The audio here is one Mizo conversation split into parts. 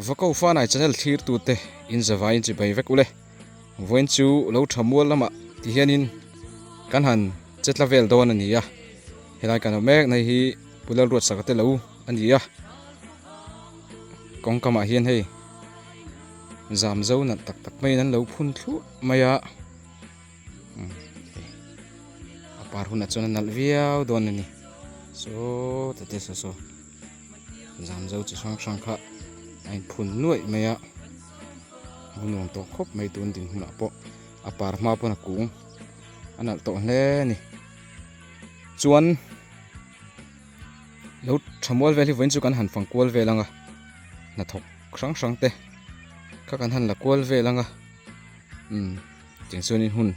Vako Fanai channel thlir tute in zavai in chibai vek ule. Vawiin chu lo tha mual lamah ti hianin kan han che tla vel dawn a ni a. Helai kan awm mek na hi Pu Lalruatsaka te lo a ni a. Kawngkamah hian hei zam zo nalh tak tak maiin an lo phun thluah mai a. A par hunah chuan a nalh viau dawn a ni. Saw tate saw saw. Zam zo chi hrang hrang kha a inphun nuaih mai a a nuam tawh khawp mai tun din hunah pawh a par hma pawn a kung a nalh tawh hle a ni chuan lo tha mual vel hi vawiin chu kan han fang kual vel ang a hnathawk hrang hrang te kha kan han la kual vel ang a umm tiang chuanin hun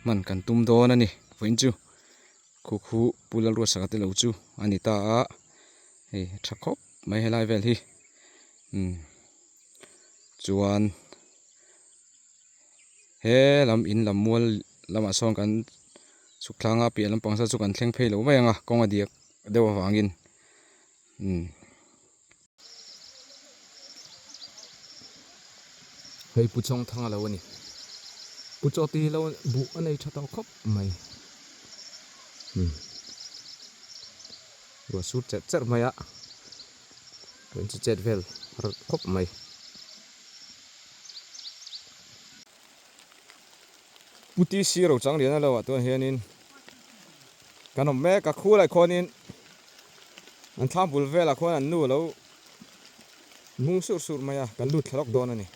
hman kan tum dawn a ni vawiin chu. Khu khu Pu Lalruatsaka te lo chu a ni ta a, hei tha khawp mai helai vel hi umm chuan he lam in lam mual lamah sawn kan chhuk thlanga piah lampang saw chu kan thleng phei lo mai ang a kawng a diak deuh avangin umm. Hei Pu Chawngthanga lo a ni. Pu Chawti hi lo buh a nei tha tawh khawp mai. Umm. Ruah sur cherh cherh mai a. Ruah chu chet vel har khawp mai. Pu TC Rochangliana lo ah tuan hianin kan awm mek a khulai khuanin an thlam bul velah khuan an nu a lo mung sur sur mai a kan lut thla lawk dawn a ni.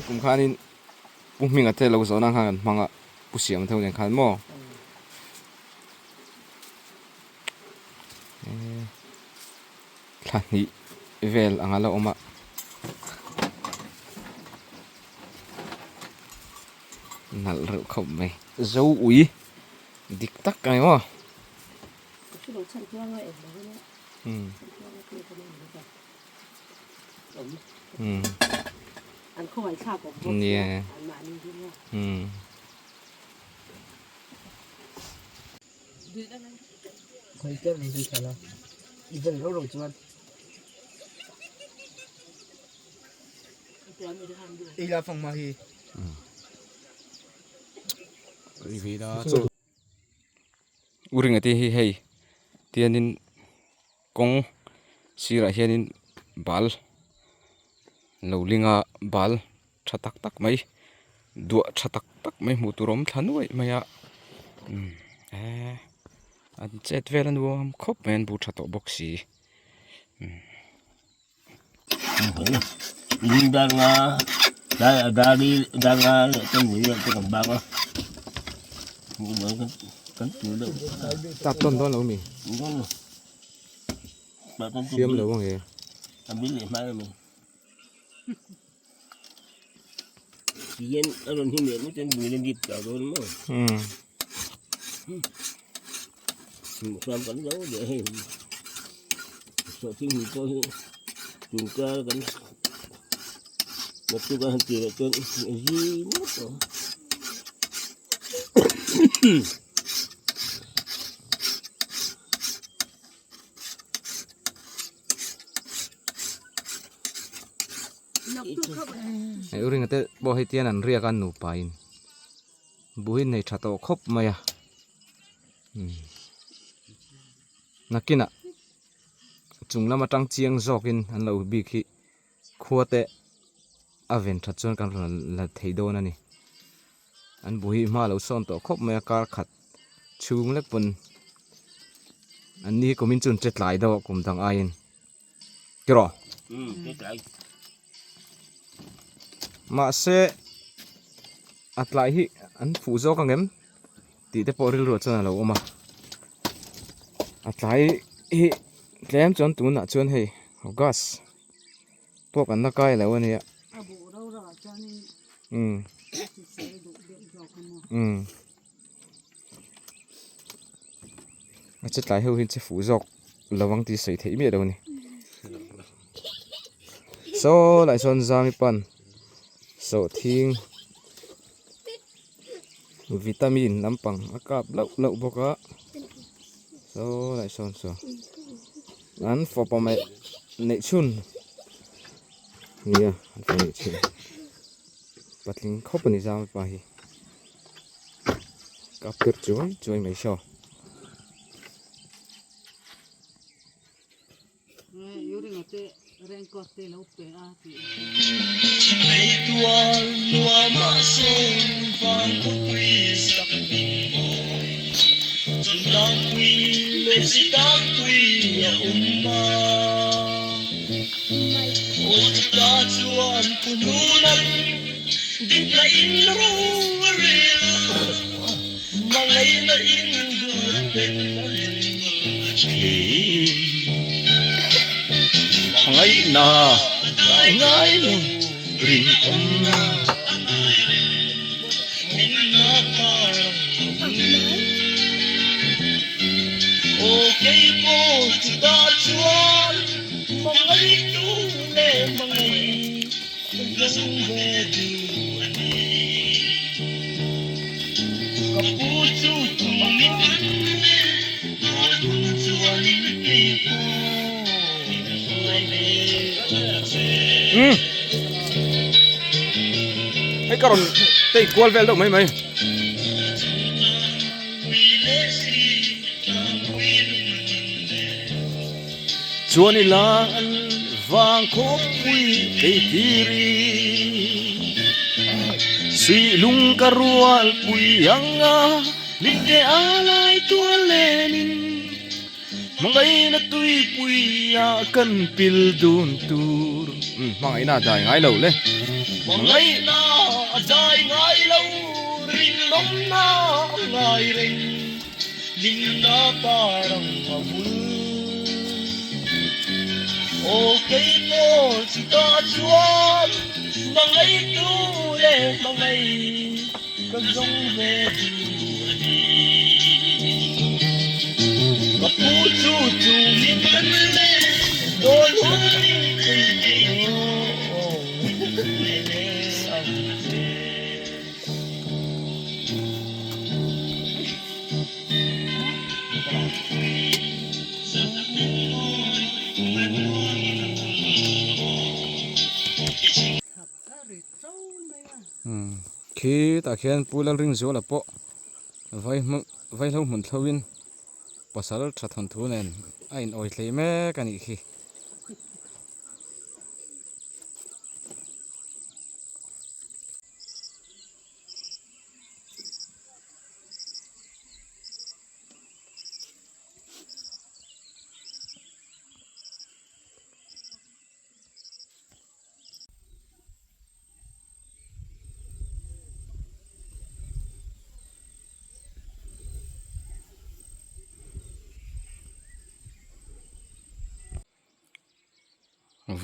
Kum khanin Pu Hminga te lo zawhna khan kan hmang a Pu Siam te ho nen khan maw thla hnih vel ang a la awm a nalh reuh khawp mai zo ui dik tak a ni maw. awm. An khawngaih thlak awm bawk sia an mahni hi maw. U ringa te hi hei tianin kawng sirah hianin bal lo ling a bal tha tak tak mai duah tha tak tak mai hmuh tur a awm thla nuaih mai a umm eee an chet vel a nuam khawp mai an bu tha tawh bawk si umm. Tap tawn dawn lo mi siam lo ang e. Hei u ringa te pawh hei tian an riak a nupa in buhin nei tha tawh khawp mai a nakinah chung lam atang chiang zawkin an lo bik hi khua te a ven that chuan kan rawn la thei dawn a ni an bu hi hma a lo sawn tawh khawp mai a kar khat chhung lek pawn an ni hi kumin chu an che tlai deuh a kum dang aiin. Tiraw? Mahse a tlai hi an fuh zawk ang em tih te pawh rilru ah chuan a lo awm a a tlai hi tlem chuan tunah chuan hei gas pawh kan la kai lo a nia umm umm a che tlai ho hi che fuh zawk lo ang tih sawi theih miah lo a ni saw lai sawn zami pan sawhthing vitamin lampang a kap lauh lauh bawk a saw lai sawn saw an fawpa mai neih chhun nia an fa neih chhun patling khawp a ni zami pa hi. Kap tir chuai chuai mai saw. Umm hei ka rawn tei kual vel deuh mai mai. Chuan i lan vang khawpui kei tiri Suih lung ka rual pui ang a Mite a lai tual lenin Hmangaihna tuipui ah kan pil dun tur Hmangaihna a dai ngai lo le Hmangaihna a dai ngai lo Rinawmna a ngai reng Hlimna par ang a bul Aw kei pawh chutah chuan Hmangaihtu leh hmangaih ka zawng ve duh a ni. Ka pu chu chungin dawn hun kei tih. Khi tah khian Pu Lalringzuala pawh vai vaihlo hmun thloin pasal tha thawnthu nen a in awi hlei mek a nih khi.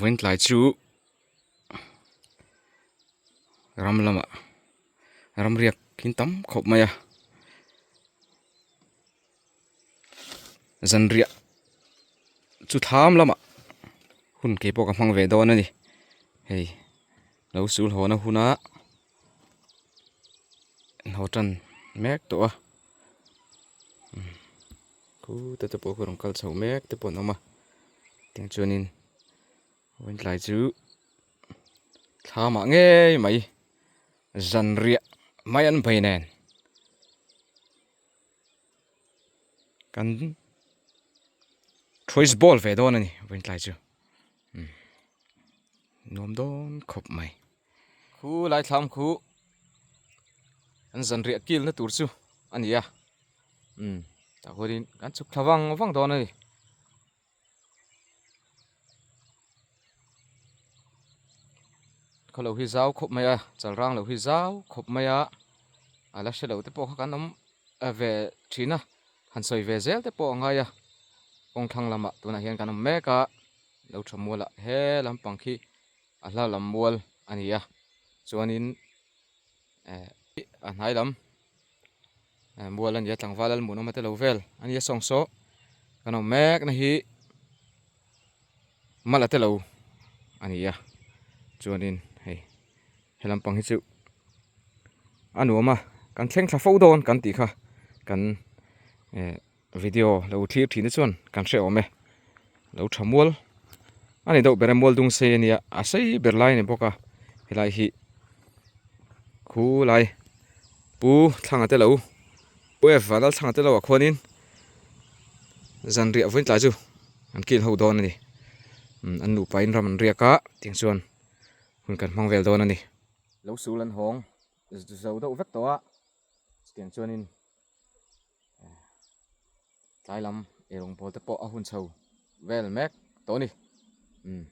Vawiin tlai chu ram lamah ram riak in tam khawp mai a zanriah chu thlam lamah hun kei pawh ka hmang ve dawn a ni hei lo sul haw na huna an haw tan mek tawh a khute te pawh khu rawn kal chho mek te pawh an awm a tiang chuanin vawiin tlai chu thlamah ngei mai zanriah mai an bei nen. Kan choice ball ve dawn a ni vawiin tlai chu umm nuam dawn khawp mai. Khu lai thlam khu an zanriah kil na tur chu a ni a umm tah huanin kan chhuk thla vang vang dawn a ni. Khaw lo hi zau khawp mai a chalrang lo hi zau khawp mai a a la hre lo te pawh kha kan awm ve thin a han sawi ve zel te pawh a ngai a kawng thlang lamah tunah hian kan awm mek a lo tha mual ah he lampang khi a hla lam mual a ni a chuanin eh a hnai lam mual a ni a tlangval a hmuhnawm a te lo vel a nia sawng saw kan awm mek na hi mal a te lo a ni a chuanin hei he lampang hi chu a nuam a kan thleng thla fo dawn kan tih kha kan eh video lo thlir thin te chuan kan hre awm e lo tha mual a ni deuh ber a mual dung sei a nia a sei ber lai a ni bawk a helai hi khu lai pu thlanga te lo pu e vanlal thlanga te lo ah khuanin zanriah vawiin tlai chu an kil ho dawn a ni an nupa in ram an riak a tiang chuan hun kan hmang vel dawn a ni. Lo sul an hawng zo deuh vek tawh a chutiang chuanin. Tlai lam eirawng pawl te pawh a hun chho vel mek tawh a ni umm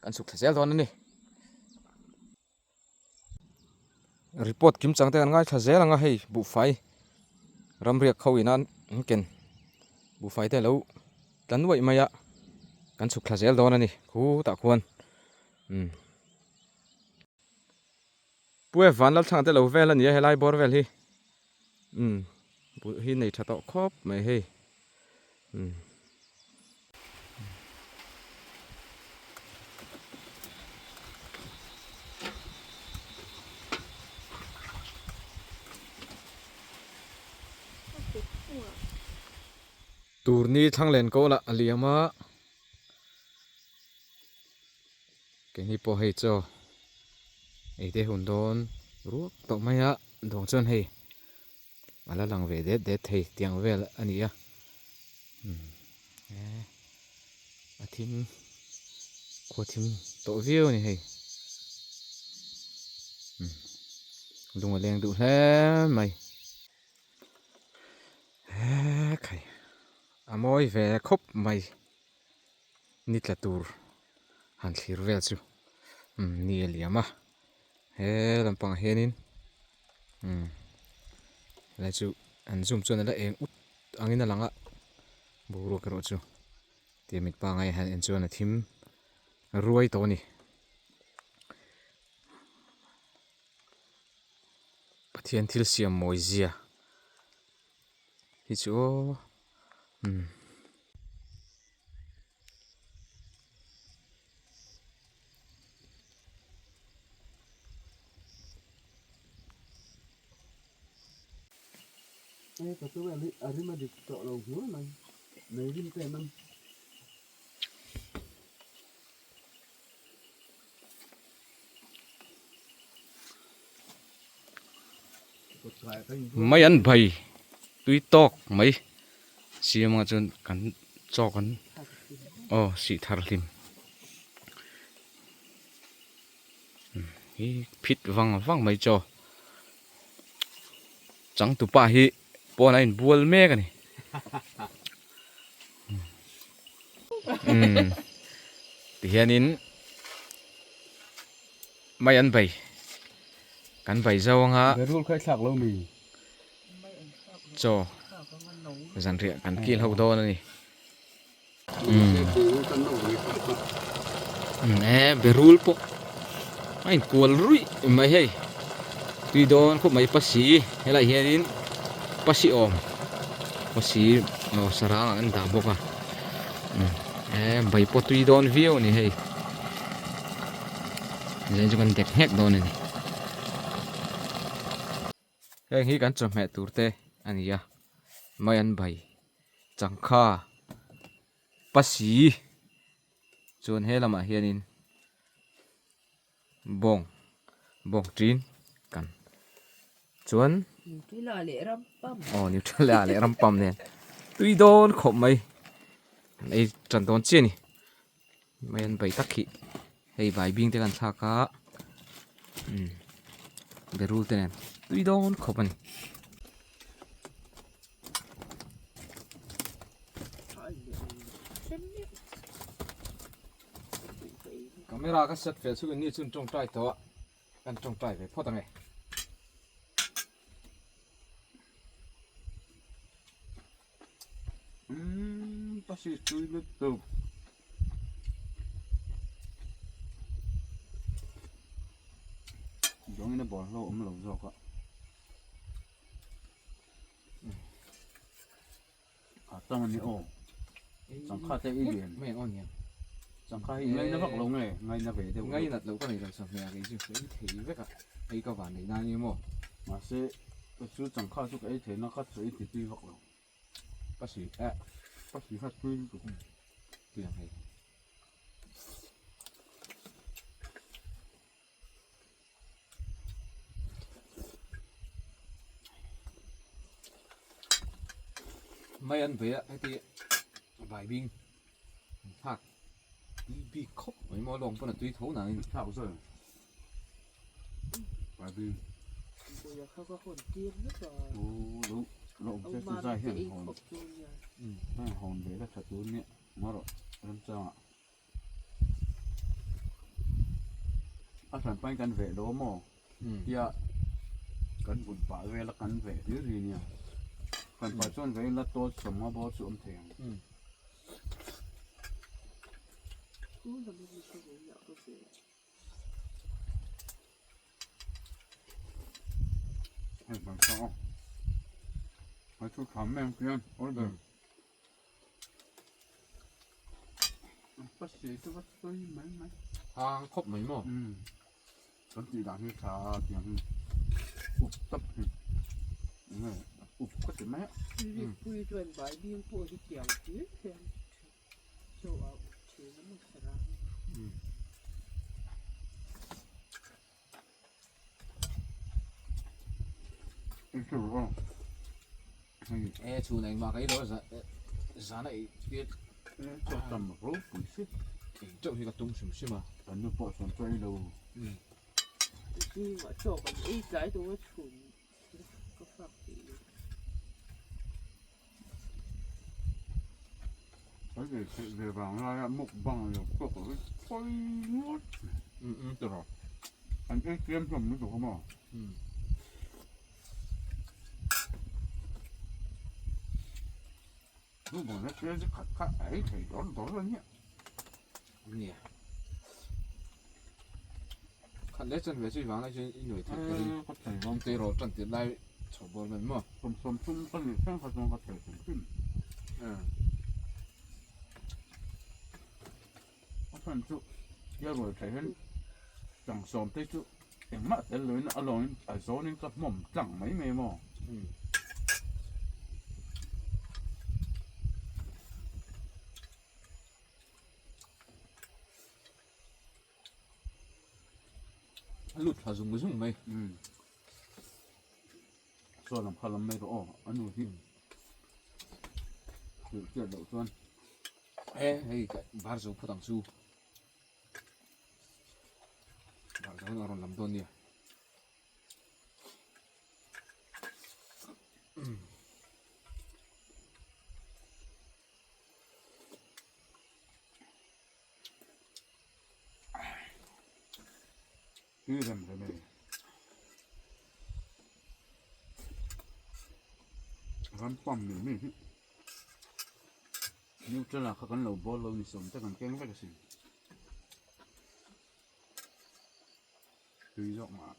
kan chhuk thla zel dawn a ni. Report kim chang te kan ngaithla zel ang a hei buhfai ramriak ho ina an ken buhfai te alo tla nuaih mai a kan chhuk thla zel dawn a ni khutah khuan umm. Pu e Vanlalthanga te lo vel a nia helai bawr vel hi umm buh hi nei tha tawh khawp mai hei umm. Turni thlang len kawl ah a liam a Keini pawh hei chaw ei te hun dawn ruak tawh mai a dawng chuan hei a la lang ve det det thei tiang vel a ni a a thim khua thim tawh viau a ni hei lung a leng duh hle mai hekhai a mawi ve khawp mai. Ni tla tur han thlir vel chu umm ni a liam a he lampangah hianin umm helai chu an zoom chuan a la eng ut angin a lang a boruak erawh chu tia mit pangai han en chuan a thim ruai tawh a ni. Pathian thil siam mawi zia hi chu aw umm. Mai an bai tui tawk mai siam anga chuan kan chaw kan aw sih thar hlim hi phit vang vang mai chaw changtupa hi pawn a inbual mek a ni umm tihianin Mai an bai kan bai zo anga Berul kha i thlak lo mi? Chaw zanriah kan kil ho dawn a ni. E berul pawh a inkual ruih mai hei tui dawn khawp mai pasi helaiah hianin pasi awm pasi aw sarang ah an dah bawk a e bai pawh tui dawn viau a ni hei. Zan chu kan dek nghek dawn a ni. Heng hi kan chawhmeh tur te a ni a, mai an bai, changkha, pasi chuan he lamah hianin bawng, bawng ṭin kan chuan Nutella leh rampam aw Nutella leh rampam nen tui dawn khawp mai an ei ṭan dawn chiah a ni. Mai an bai tak hi hei bai bing te kan thlak a umm berul te nen tui dawn khawp a ni. Camera ka set fel chhungin ni chun tawngtai tawh a kan tawngtai ve phawt ange. Umm pasi tui lutuk. Zawngin a bawlhhlawh awm lo zawk a. A tang a ni aw. Changkha te i lian. Mai ang aw niang. Changkha hi ngaina vak lo nge ngaina ve deuh. Ngainat loh ka nei lo chawhmeh a kei chu ka ei thei vek a. Hei ka van neih nan emaw. Mahse chu changkha chu ka ei theihna kha chu ei ti tui vak lo. Pasi eh pasi kha tui lutuk tui ang hei. Mai an bei a heti bai bing an thlak tui bik khawp mai maw lawng pawn a tui tho nangin thlak zawk bai bing Buia kha ka hawn tir vek a. Aw lo lo awm se chu zai hian hawn hawn ve la tha tur nia ngarawh remchangah. A hran pahin kan veh lo maw tia kan vun pah vel a kan veh ri ri nia hran pah chuan vei la tawt sawmnga bawr chu awm thei ang. Hei hmarcha aw hei chu tha em em khian order. Hang khawp mai maw? Kan tih dan hi tha a tiang hi up tap hi enge up ka ti mai a. Rikpui chuan bai bing pawh hi tiang hlir hian chaw a up thin a maw sarang. E chhun engmah ka ei lo a zan a ei tir tam ropui si ei teuh hi ka tum hrim hrim a kan nu pawh chuan chaw ei lo zingah chaw kan ei tlai tawh a chhun ka fak tih lo Kan ei theih ve vang laia mukbang lo pawh ka ring phawi ngawt mai tawh. An ei tlem hlawm lutuk a maw? Mukbang na tlem chu khat kha a ei thei dawr dawr a nia. Nia. Khat leh chuan ve chu i vang lai chuan i nuai theih ka ring. Ka thei vawm te rawh tan tir lai chho bawr mai maw. Sawm sawm thum ka nih thleng kha chuan ka thei hrim hrim. A chhan chu ia rual thei hian tang sawm te chu engmah tel loin a lawngin a zawnin ka hmawm tlang mai mai maw. A lut thla zung zung mai. Chaw lam kha lam mai rawh aw, a nu hi hrilh hriat loh chuan. E hei bar zo phawt ang chu, bar zo hunah a rawn lam dawn nia. Tui rem rem e. Ram pam mil mil hi. Neutral ah kha kan lo bawl lo ni sawm te kan keng vek asin. Tui zawk mah.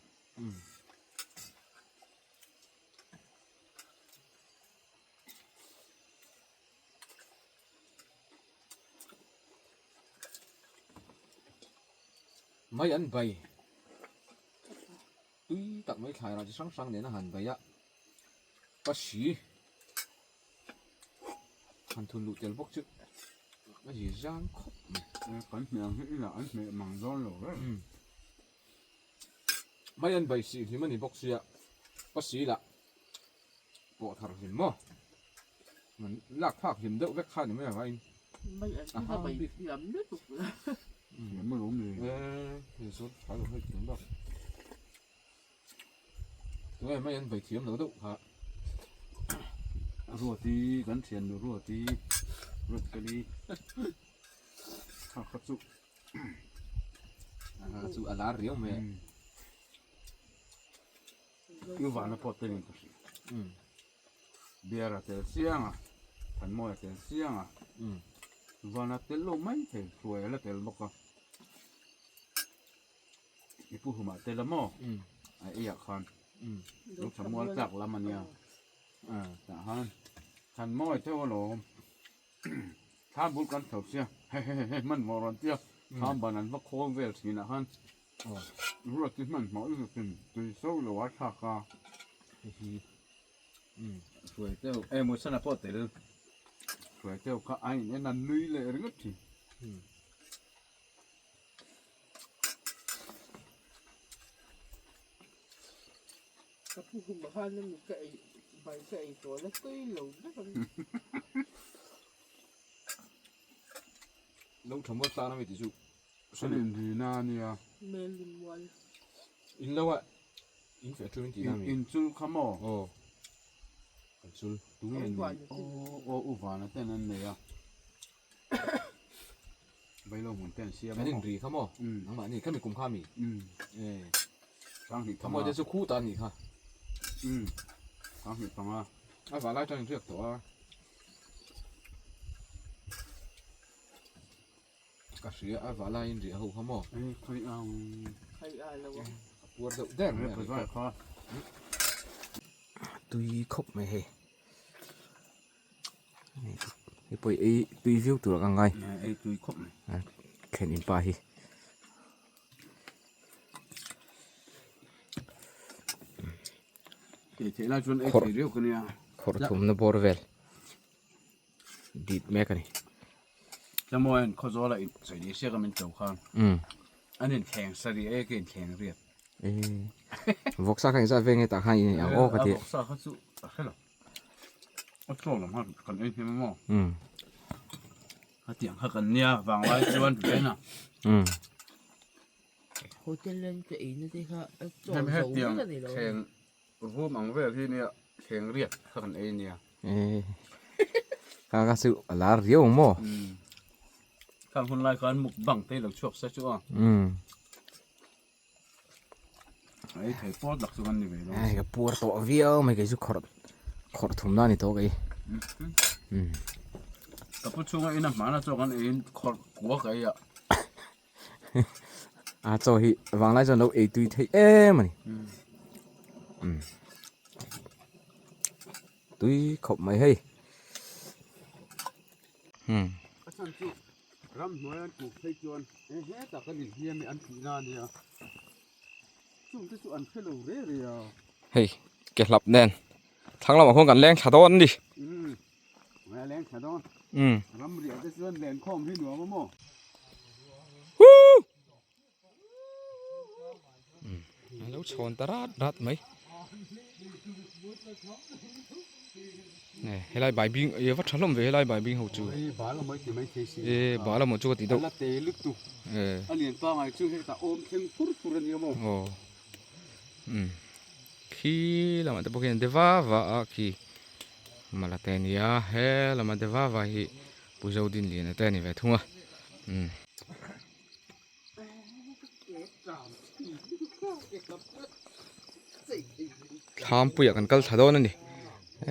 Mai an bai tui tak mai thlai rah chi hrang hrang nen a han bai a, pasi han thun luh tel bawk chu a zi zang khawp mai. Kan hmeh ang hi inah an hmeh mang dawn lo reng. Mai an bai sih hlim a ni bawk sia, pasi lah pawh thar hlim maw? Lak phak hlim deuh vek kha ni mai avangin a hang bik. Tunge mai an bai thiam lo deuh kha. Ruati kan thiannu Ruati Ruatkali kha kha chu chu a lar riau mai a. I vana pawh telin ka hria. Beer a tel chiang a, Thanmawi a tel chiang a, van a tel lo mai thei, hruai a la tel bawk a. I pu humah tel a maw? A ei ah khan lo tha mual tlak lam a nia. Tah khan Thanmawi theuh alawm thlam bul kan tho sia he he he hmanhmawh rawn tia thlam ban an va khawl vel thin ah khan Ruat hi hmanhmawh lutuk in tui so lo a thlak a. Hruai teuh e Muthana pawh tel hruai teuh kha a in en a nui leh ringawt thin. Ka pu hum a khan ami ka ei bai ka ei tawh la tui lo vek ang. Lo tha mual tlan ami tih chu Kan inrina a nia. Melin mual. In lo a in feh ṭum in tih na mi? In chul kha maw? Aw kan chul. Tunge ni? Aw aw u Vana ten an nei a. Vailo hmun te an siam a maw? Kan inri kha maw? Nangmah ni khami kum kha mi? E. Sanghnih panga. Khamuai te chu khu ta an nih kha. Sanghnih panga. A valai ṭang in riak tawh a. Ka hria a valai in riah ho kha maw? Ei khawi ang. Khawi a lo ang. Ka puar deuh der mai a nih kha. Tui khawp mai hei. Hei pawh ei tui viau tur ang ngai. Ei tui khawp mai. Thlen in pa hi. Ei theih lai chuan ei thei riau ka nia. Khawrh thumna bawr vel. Dip mek a ni. Tlamuain Khawzawla in sawi ni siak a min cho khan an inthleng sarih e ka inthleng riat. Vawksa kha engzat vel nge tah khan in ei ang aw ka ti. Vawksa kha chu ka hre lo. A chaw lam kha kan ei hnem a maw. A tiang kha kan nia vanglai chuan ven a. Hotel len ka ei na te kha a chaw zo vek a ni lo. Room ang vel hi nia thleng riat kha kan ei nia. Kha kha chu a lar riau ang maw? Khang hun lai khan mukbang te lo chhuak se chu a. Ei thei pawt lak chu kan ni ve lo. Ai ka puar tawh viau mai kei chu khawrh khawrh thum na ni tawh kei. Ka pu chhunga ina hmana chaw kan eiin khawrh kua ka ei a. A chaw hi vanglai chuan lo ei tui theih em a ni. Tui khawp mai hei. A chhan chu ramhnuai an kuk phei chuan he hetah kan inhliam hi an tihna a nia. Chungte chu an hre lo re re a. Hei ke hlap nen thlang lamah khuan kan leng thla dawn a ni. Mai a leng thla dawn. Ram riah te chuan lenkhawm hi nuam a maw? A lo chhawn ta rat rat mai. Helai bai bing e va tha hlawm ve helai bai bing ho chu e bal amaw chu ka ti deuh aw khi lamah te pawh khian de va va a khi mala te ania he lamah de va va hi Pu Zodinliana te a ni ve thung a umm. Thlampuiah kan kal thla dawn a ni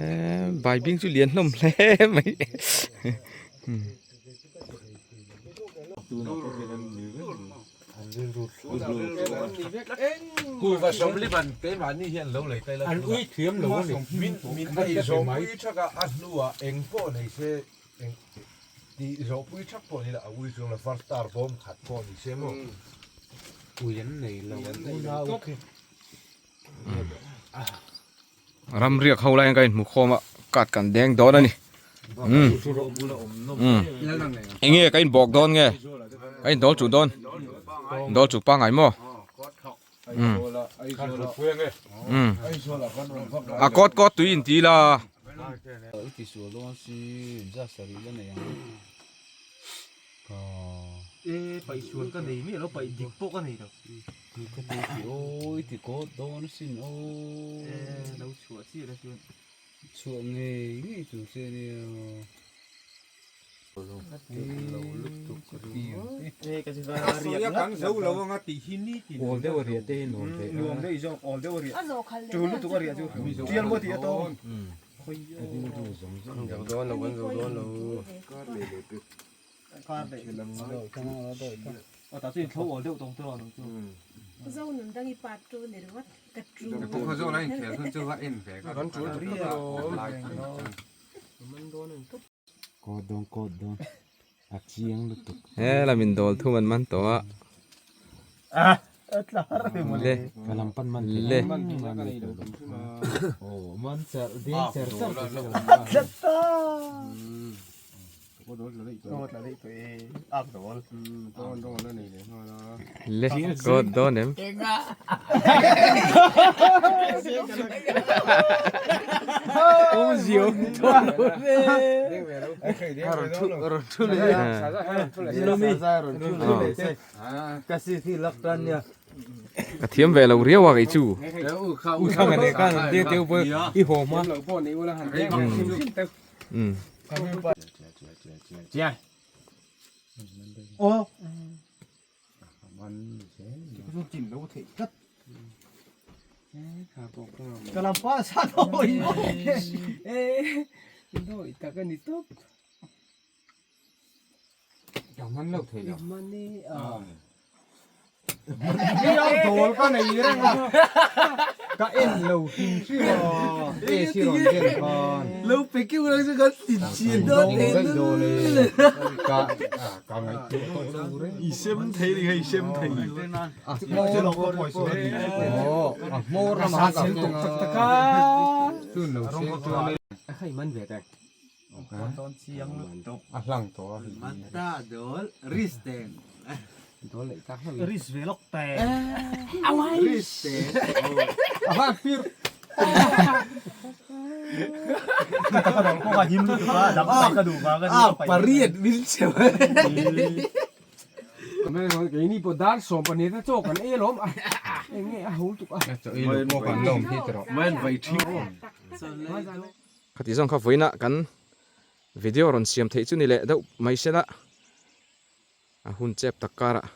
eee baibing chu lian hlawm hle mai Eng tih zawh pui thak pawh ni la a ui chuang la first star bawm khat pawh ni se maw. Ui an nei lo an unau khi. Ram riak ho laiin ka inhmu khawm a card kan deng dawn a ni. Umm enge ka inbawk dawn nge ka indawl chu dawn dawl chu pangai maw. A kawt kawt tui in ti la. Kawt dawn kawt dawn a chiang lutuk. He lamin dawl thum an man tawh a. Le ka lam pan man le aw man char ding char char Le kawt dawn em. Ka thiam ve lo riau a kei chu. Umm. Khati zawng kha vawiinah kan video rawn siam theih chu ni leh deuh mai se la, a hun chep tak karah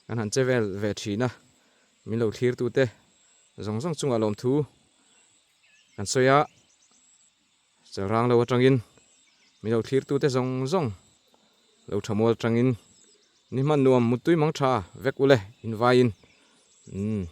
kan han che vel ve thin a, min lo thlir tute zawng zawng chungah lawmthu kan sawi a, chalrang lo atangin min lo thlir tute zawng zawng lo tha mual atangin ni hman nuam muttui mang tha vek ule invaiin umm.